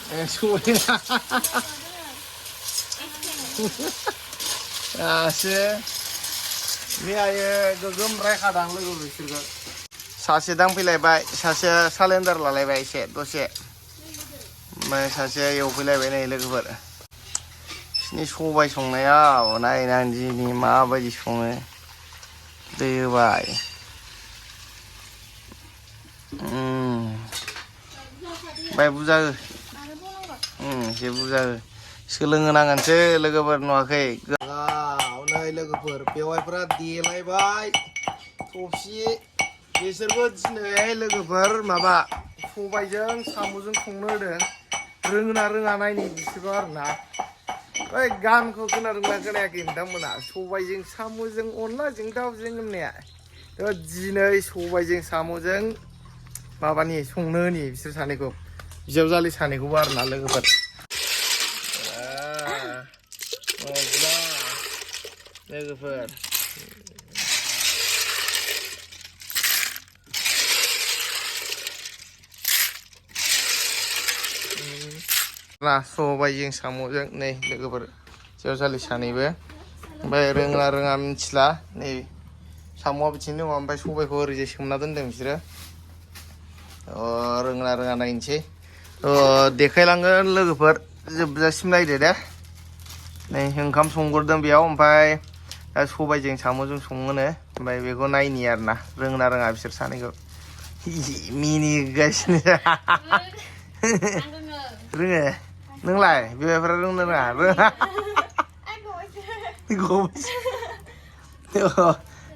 सबायना दासो मैयायो गोगोम रायखादां लोगो बिसोरखौ सासे दांफैलायबाय सासे सालेन्डार लालायबाय एसे दसे ओमफ्राय सासे एवफैलायबाय नै लोगोफोर बिसिनि सबाय संनायाव नायनां दिनै माबायदि सङो दै होबाय बाय बुरजा हो एसे बुरजा हो सोलोंहोनांगोनसो लोगोफोर नुवाखै नै लोगोफोर बेवाइफ्रा देलायबाय थफसि बिसोरबो दिनै लोगोफोर माबा सबायजों साम'जों संनो होदों रोङोना रोङा नायनि बिसोरखौ आरोना ओइ गानखौ खोनादोंना खोनायाखै नोंथांमोना सबायजों साम'जों अनलाजों दाउजों होननाया दिनै सबायजों साम'जों माबानि संनो होनि बिसोर सानैखौ बिजावजालि सानैखौबो आरोना लोगोफोर लोगोफोर सबायजों साम'जों नै लोगोफोर बिजावजालि सानैबो ओमफ्राय रोङा रोङा मिथिला नै साम'आ बिथिं दङ ओमफ्राय सबायखौ ओरैजाय सोमना दोनदों बिसोरो रोङा रोङा नायनोसै देखायलांगोन लोगोफोर जोबजासिम नायदो दे नै ओंखाम संग्रोदों बेयाव ओमफ्राय सबायजों साम'जों सङोनो ओमफ्राय बेखौ नायनि आरोना रोङा रोङा बिसोर सानैखौ मिनिगासिनो रोङो नोंलाय बेवाइफ्रा रोंनो रोङा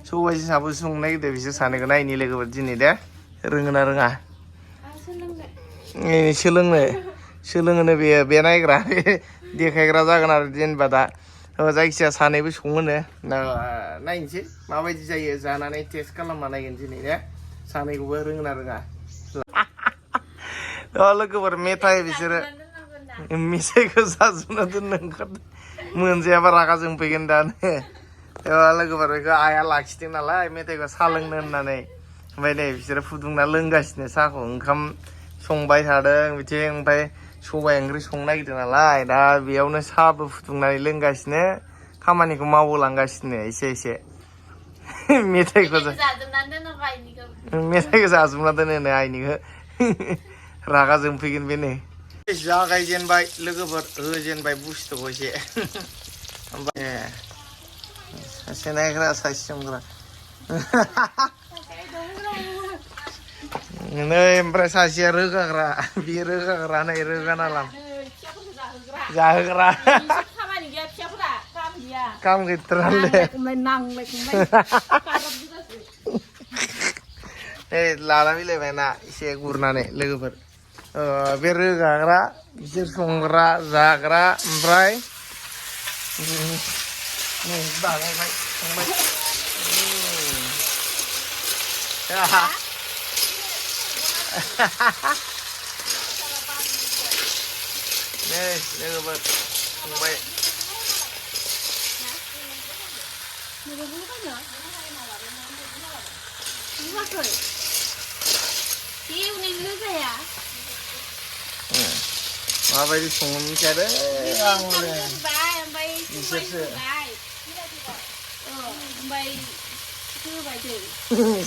सबायजों साम'जों संनो नागिरदों बिसोर सानैखौ नायनि लोगोफोर दिनै दे रोङोना रोङा सोलोंनो बे नायग्रा देखायग्रा जागोन आरो जेनेबा दा जायखिजाया सानैबो सङोनो नायनोसै माबायदि जायो जानानै टेस्ट खालामना नायगोन दिनै ने सानैखौबो रोङोना रोङा लोगोफोर मेथाइ बिसोरो मेथाइखौ जाजोबना दोननो ओंखारदों मोनजायाबा रागा जोंफैगोन दानो लोगोफोर बेखौ आइया लाखिदों नालाय मेथाइखौ साहा लोंनो होननानै ओमफ्राय नै बिसोरो फुदुंना लोंगासिनो साहाखौ ओंखाम संबाय थादों बिथिं ओमफ्राय सबाय ओंख्रि संनो नागिरदों नालाय दा बेयावनो साहाबो फुदुंनानै लोंगासिनो खामानिखौ मावलांगासिनो एसे एसे मेथाइखौ जाजोबना दोनो आइनिखौ रागा जोंफैगोन बे नै जागायजेनबाय लोगोफोर होजेनबाय बुस्थुखौ एसे ओमफ्राय सासे नायग्रा सासे संग्रा नै ओमफ्राय सासेया रोगाग्रा बे रोगाग्रा नै रोगाना जाहोग्रा काम गैथारालै लाना फैलायबाय ना एसे गुरनानै लोगोफोर बे रोगाग्रा बिसोर संग्रा जाग्रा ओमफ्राय बानायबाय संबाय नै लोगोफोर संबाय माबायदि सङो मिथियादै बिसोरसो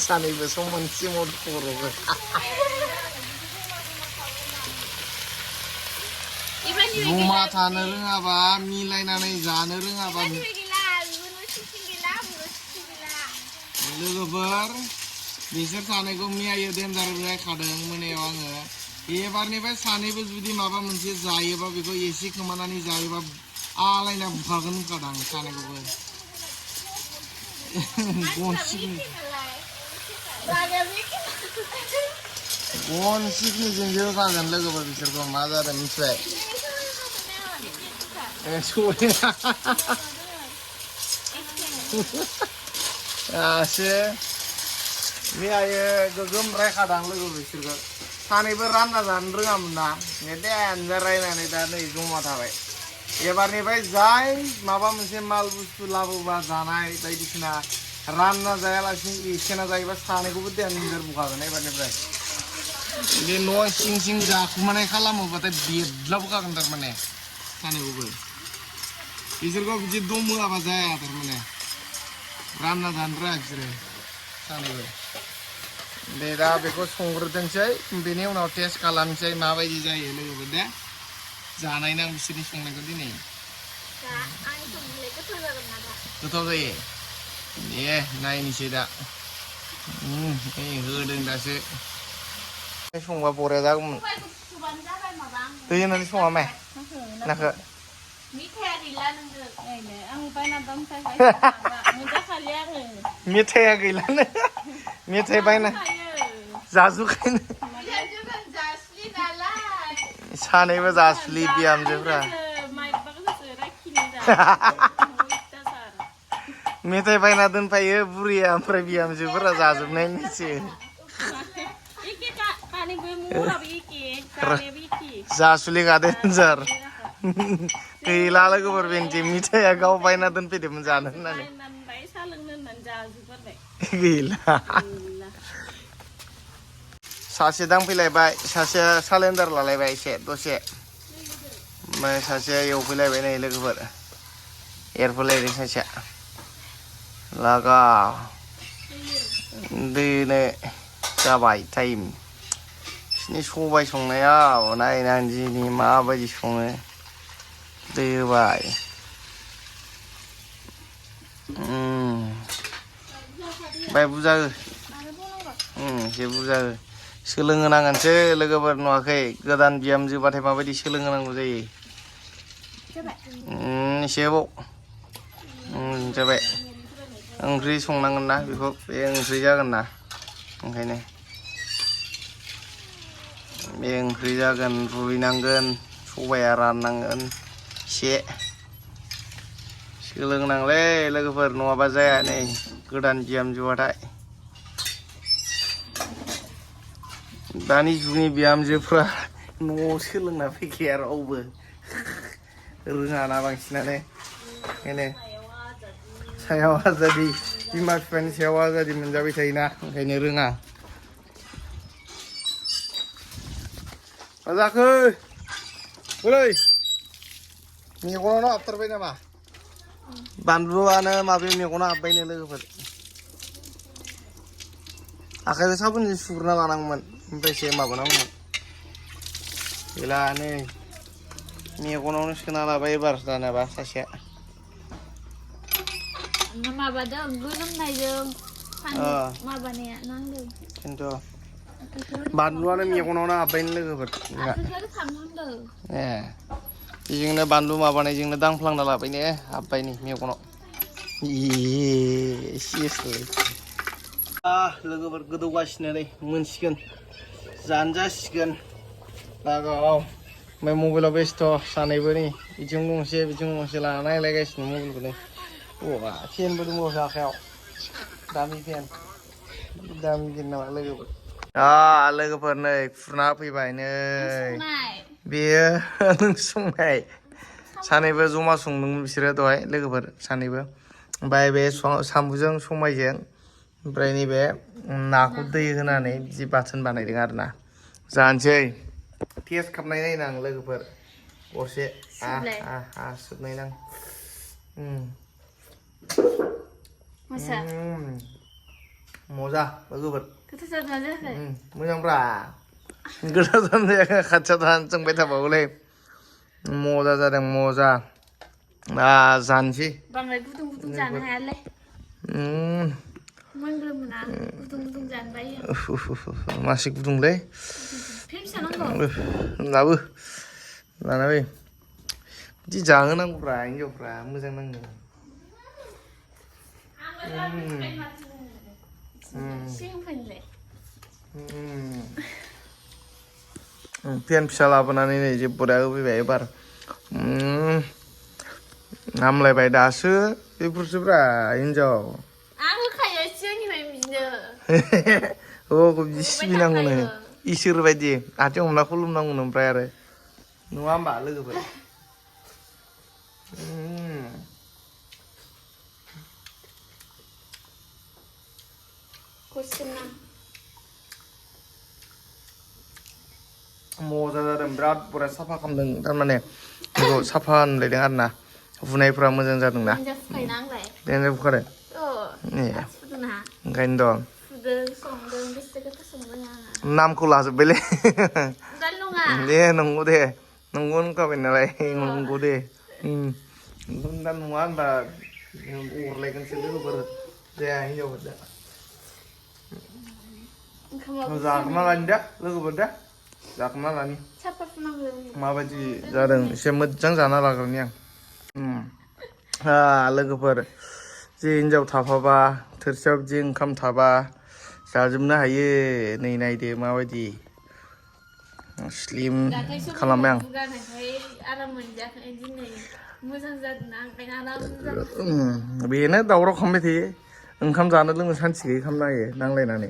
सानैबो समान सिमाव खर'बो जमा थानो रोङाबा मिलायनानै जानो रोङाबा लोगोफोर बिसोर सानैखौ मैयायो देन्जार रायखादों मोनायाव आङो एबारनिफ्राय सानैबो जुदि माबा मोनसे जायोबा बेखौ एसे खोमानानै जायोबा आलायना बुखागोन होनखादां सानैखौबो गन सिकनिजों होखागोन लोगोफोर बिसोरखौ मा जादों मिथिबाय दासो मैयायो गोगोम रायखादां लोगो बिसोरखौ सानैबो रानना जानो रोङामोन ना देनजार रायनानै दा नै जमा थाबाय एबारनिफ्राय जाय माबा मोनसे माल बुस्थु लाबोबा जानाय बायदिसिना रानना जायालासिनो एसेना जायोबा सानैखौबो देनजार बुखागोन एबारनिफ्राय बे न' सिं सिं जाखुमानाय खालामोबाथाय बेद्लाबोखागोन थारमाने सानैखौबो बिसोरखौ बिदि दम होआबा जाया थारमाने रानना जानो रोङा बिसोरो सानैबो दे दा बेखौ संग्रोथोंसै बेनि उनाव टेस्ट खालामसै माबायदि जायो लोगोफोर दे जानाय नां बिसोरनि संनायखौ दिनै गोथाव जायो दे नायनोसै दा होदों दासो संबा बरिया जागौमोन दै होनानै सङा माय नाखो मेथाइया गैलानो मेथाइ बायना जाजुखायनो सानैबो जासुलि बिहामजोफ्रा मेथाइ बायना दोनफायो बुरिया ओमफ्राय बिहामजोफोरा जाजोबनायनिसो जासुलि गादे जार गैला लोगोफोर बेनोसै मिथाइया गाव बायना दोनफैदोंमोन जानो होननानै गैला सासे दांफैलायबाय सासेया सालेन्डार लालायबाय एसे दसे ओमफ्राय सासेया एवफैलायबाय नै लोगोफोर एरफैलायदों सासेया लागा दैनो जाबाय टाइम बिसिनि सबाय संनायाव नायनां दिनै माबायदि सङो दै होबाय बाय बुरजा हो एसे बुरजा हो सोलोंहोनांगोनसो लोगोफोर नुवाखै गोदान बिहामजोबाथाय माबायदि सोलोंहोनांगौ जायो एसेबाव जाबाय ओंख्रि संनांगोन ना बेखौ बे ओंख्रि जागोन ना ओंखायनो बे ओंख्रि जागोन रुइनांगोन सबाया राननांगोन एसे सोलोंनांलै लोगोफोर नङाबा जाया नै गोदान बिहामजोबाथाय दानि जुगनि बिहामजोफ्रा न'आव सोलोंना फैखाया रावबो रोङाना बांसिनानो ओंखायनो सायाव आजादि बिमा बिफानि सायाव आजादि मोनजाबाय थायोना ओंखायनो रोङा मा जाखो बोरै मेगनावनो हाबथारबाय नामा बानलुआनो माबे मेगनाव हाबबायनो लोगोफोर आखाइजों साबोनजों सुग्रोना लानांगौमोन ओमफ्रायसो माबानांगौमोन गैला नै मेगनावनो सोना लाबाय एबार दानाबा सासेया माबादों गोलोमनायजों माबानाया नांदों खिन्थु बानलुआनो मेगनावनो हाबबायनो लोगोफोर ए बेजोंनो बानलु माबानायजोंनो दांफ्लांना लाबाय ने हाबबाय नै मेगनाव लोगोफोर गोदौगासिनो नै मोनसिगोन जानो जासिगोन लागाव ओमफ्राय मबाइलाव बेस्थ' सानैबो नै बिथिं गंसे लाना नायलायगासिनो मबाइलखौनो अबा फेनबो दंबावो आखायाव दामि फेन नामा लोगोफोर लोगोफोर नै खुरना फैबाय नै बेयो नों संनाय सानैबो जमा संदोंमोन बिसोरो दहाय लोगोफोर सानैबो ओमफ्राय बे साम'जों सबायजों ओमफ्राय नैबे नाखौ दै होनानै बिदि बाथोन बानायदों आरो ना जानोसै टेस्ट खालामनाय नायनो आं लोगोफोर गरसे सोबनाय नां मजा लोगोफोर मोजांब्रा गोथाव जानो जायाखै खाथियाव थानानै सोंबाय थाबावोलै मजा जादों मजा जानोसै बांद्राय गुदुं गुदुं जानो हायालै मोनग्रोमोना गुदुं गुदुं जानो बायो मासे गुदुंलै लाबो लाना फै बिदि जाहोनांगौब्रा हिन्जावफ्रा मोजां नाङो फेन फिसा लाबोनानै नै जेबोरा होफैबाय एबार हामलायबाय दासो बेफोरसोब्रा हिन्जाव आं होखायो सिगांनिफ्राय बिदिनो बिदि सिबिनांगौनो इसोर बायदि आथिं हमना खुलुमनांगौनो ओमफ्राय आरो नङा होमबा लोगोफोर मोजा जादों बिराद बरिया साफा खालामदों थारमाने बेखौ साफा होनलायदों आरो ना हुनायफ्रा मोजां जादों ना देन्जार फुखायोना आंलाय देन्जार फुखारो ए फुदोंना ओंखायनोथ' फुदों संदों बेसे गोथाव संदों आङो नामखौ लाजोब्बायलै जाल नङा दे नंगौ दे नंगौ होनखाबाय नालाय नंगौ दे दा नङा होनबा अरलायगोनसो लोगोफोर जाया हिनजावफोर दा जाखोना लानि दा लोगोफोर दा जाखोना लानि साफा फुनांगौ माबायदि जादों एसे मोजां जाना लाग्रोनि आं लोगोफोर जे हिनजाव थाफाबा थोरसियाव बिदि ओंखाम थाबा जाजोबनो हायो नै नायदो माबायदि स्लिम खालामबाय आं आराम मोनजायाखै दिनै मोजां जादोंना ओंखायनो आराम जादों बेनो दावराव खालामबाय थायो ओंखाम जानो लोंनो सान्थि गैयै खालामनो हायो नांलायनानै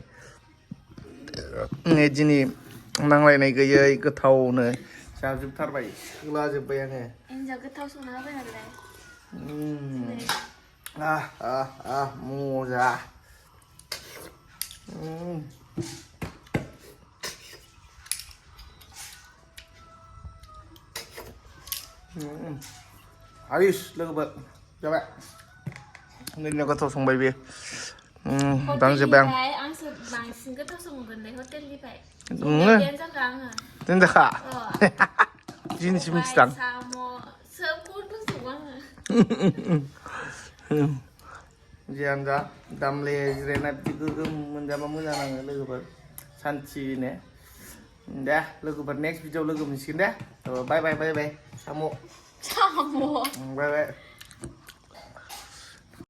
दिनै नांलायनाय गैयै गोथावनो जाजोबथारबाय सोलाजोब्बाय आङो हिनजाव गोथाव संना होबाय नालाय मजा हारिस लोगोफोर जाबाय नोंनियाव गोथाव संबाय बेयो दांजोब्बाय आंसो बांसिन गोथाव संगोन हटेलनिफ्राय आङो दोनजाखा दिनैसो मिथिदां साम' सोबखौनो संगौ आङो जियानो जा दामले जिरायना बिदि गोगोम मोनजाबा मोजां नाङो लोगोफोर सान्थिनो दे लोगोफोर नेक्स्ट भिडिअ लोगो मोनसिगोन दे बाय बाय बाय बाय साम' साम' बाय बाय